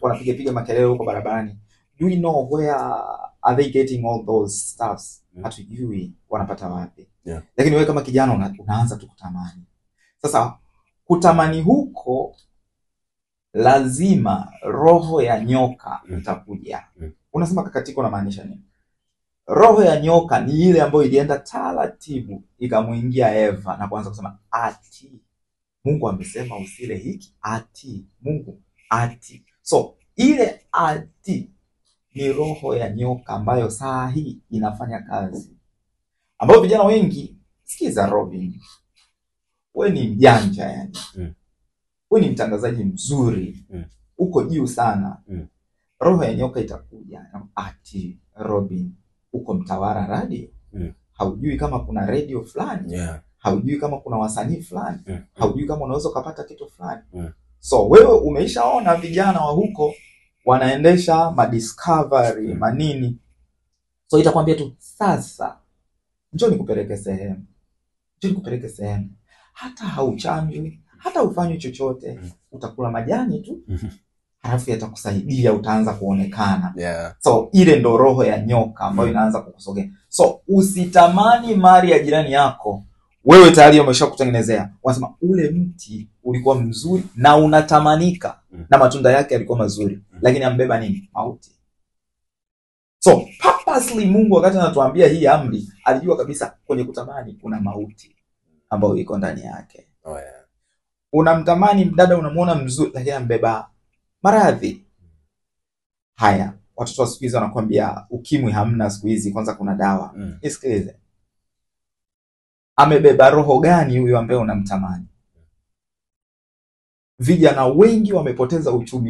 Wanapiga piga makelele huko barabarani. Do we know where are they getting all those stuffs? Hatujui wanapata wapi. Lakini wewe kama kijana unaanza tu kutamani. Sasa kutamani huko lazima roho ya nyoka itakuja. Unasema kakatiko unamaanisha nini? Roho ya nyoka ni ile ambayo ilienda taratibu ikamuingia Eva na kuanza kusema ati Mungu amesema usile hiki, ati Mungu ati. So ile ati ni roho ya nyoka ambayo saa hii inafanya kazi. Ambayo vijana wengi, sikiza Robin, we ni mjanja yani. We ni mtangazaji mzuri. Uko juu sana. Roho ya nyoka itakuja ati Robin uko Mtawara Radio. Haujui kama kuna radio fulani. Haujui kama kuna wasanii fulani. Haujui kama unaweza kupata kitu fulani. So wewe umeishaona vijana wa huko wanaendesha madiscovery, manini. So itakwambia tu sasa njoo nikupeleke sehemu. Njoo nikupeleke sehemu. Hata hauchanjwi, hata ufanywi chochote, utakula majani tu. Halafu yatakusaidia, utaanza kuonekana. So ile ndo roho ya nyoka ambayo inaanza kukusogea. So usitamani mali ya jirani yako. Wewe tayari umeshakutengenezea. Wanasema ule mti ulikuwa mzuri na unatamanika na matunda yake yalikuwa mazuri, lakini ambeba nini? Mauti. So purposely Mungu wakati anatuambia hii amri alijua kabisa kwenye kutamani kuna mauti ambayo iko ndani yake. Unamtamani mdada, unamuona mzuri, lakini ambeba maradhi. Haya, watoto wa siku hizi wanakuambia ukimwi hamna siku hizi, kwanza kuna dawa. Nisikilize. Amebeba roho gani huyo ambaye unamtamani? Vijana wengi wamepoteza uchumi